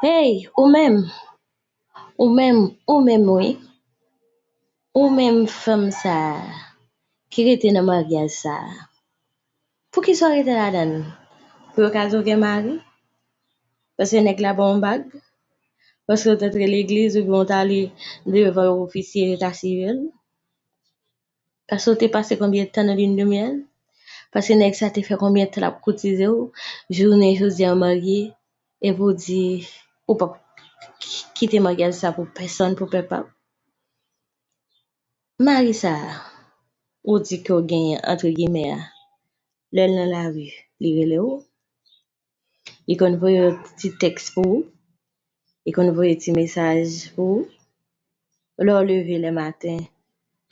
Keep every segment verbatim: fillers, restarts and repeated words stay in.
Hey, ou menm, ou menm, ou menm wi. Ou menm fanm sa a ki rete nan maryaj sa a. Poukisa w rete ladan l? Pou yo ka di w gen mari? Paske nèg la ba w yon bag? Paske w t antre legliz oubyen w t ale devan yon ofisye leta sivil? Paske w te pase konbyen tan nan lin de myèl? Paske nèg sa te fè konbyen tan l ap koutize w, jounen jodi a w marye, epi w di ou p ap kite maryaj sa pou pèsonn, pou pèp ap. Mari sa a, ou di ke w genyen, antre gimè a, lè l nan lari, li rele w? Li konn voye yon ti tèks pou ou? Li konn voye ti mesaj pou ou? Lè w leve lè maten,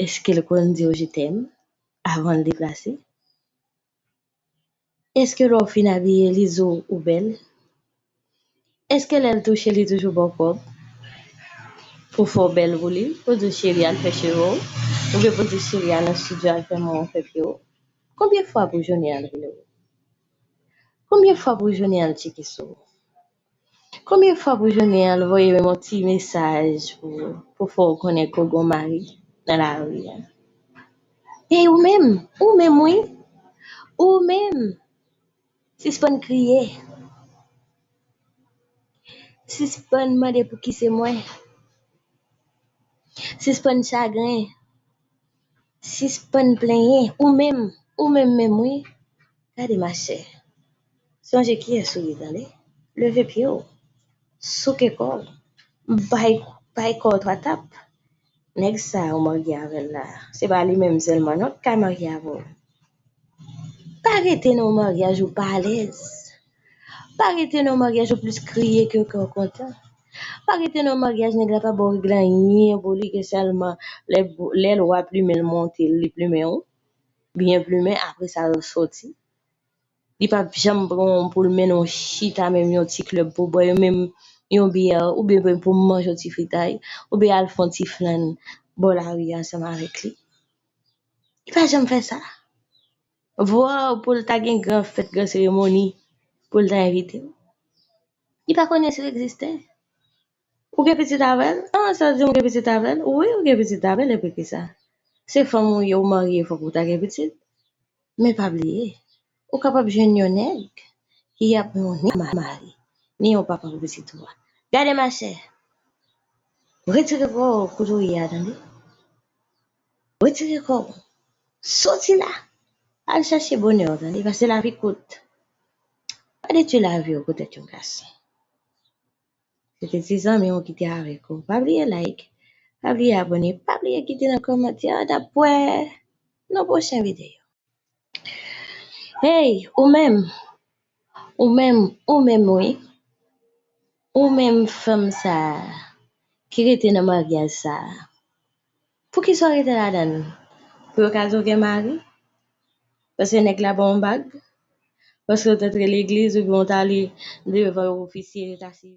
èske l konn di w je t'aime avan l deplase? Èske lè w fin abiye, li di w ou bèl? Èske lè l touche, li toujou ba w kòb pou fè w bèl pou li? Pou di w cheri al fè cheve w? Oubyen pou di cheri al nan estidyo al fè men w, fè pye w? Konbyen fwa pou jounen an l rele w? Konbyen fwa pou jounen an l tcheke sou ou? Konbyen fwa pou jounen an l voye menm yon ti mesaj pou, pou fè w konnen ke w gen yon mari nan lari a? Ey, ou menm, ou menm wi, ou menm, sispann kriye. Sispann mande pouki se mwen. Sispann chagren. Sispann plenyen. Ou menm, ou menm menm wi. Gade machè. Sonje kiyès ou ye, tande. Leve pye w. Souke kò w. Bay, bay kò w twa tap. Nèg sa a ou marye avè l la, se pa li menm sèlman non k ka marye avè w. Pa rete nan yon maryaj ou pa alèz. Pa rete nan yon maryaj ou plis kriye ke kè w kontan. Pa rete nan yon maryaj nèg la pa ba w regle anyen pou li ke sèlman lè, lè lwa plimen l monte, li plimen w, byen plimen, apre sa l soti. Li p ap janm pran w pou l mennen w chita menm yon ti klèb pou bwè, menm yon byè, oubyen pou manje yon ti fritay, oubyen al fè yon ti flann bò lari ansanm avèk li. Li pa janm fè sa. Vwa w pou l ta gen gran fèt, gran seremoni pou l ta envite w. Li pa konnen si w egziste. Ou gen pitit avè l? An, sa di m ou gen pitit avè l? Wi, ou gen pitit avè l, epi kisa? Se fanm ou ye, ou marye, fòk ou ta gen pitit. Men pa bliye, ou kapab jwenn yon nèg ki ap yon ni ma-, mari, ni yon papa pou pitit ou a. Gade machè, retire kò w kote w ye a, tande. Retire kò w. Soti la. Al chache bonè w, tande, paske lavi kout. Pa detwi lavi w poutèt yon gason. Se te ti zanmi w ki te avèk ou. Pa bliye like, pa bliye abòne, pa bliye kite nan kòmantè. N ap wè nan pwochen videyo. Hey, ou menm, ou menm, ou menm wi. Ou menm fanm sa a ki rete nan maryaj sa a. Poukisa w rete ladan l? Pou yo ka di w gen mari? Paske nèg la ba w yon bag? Paske w t antre legliz oubyen w t ale devan yon ofisye leta sivil?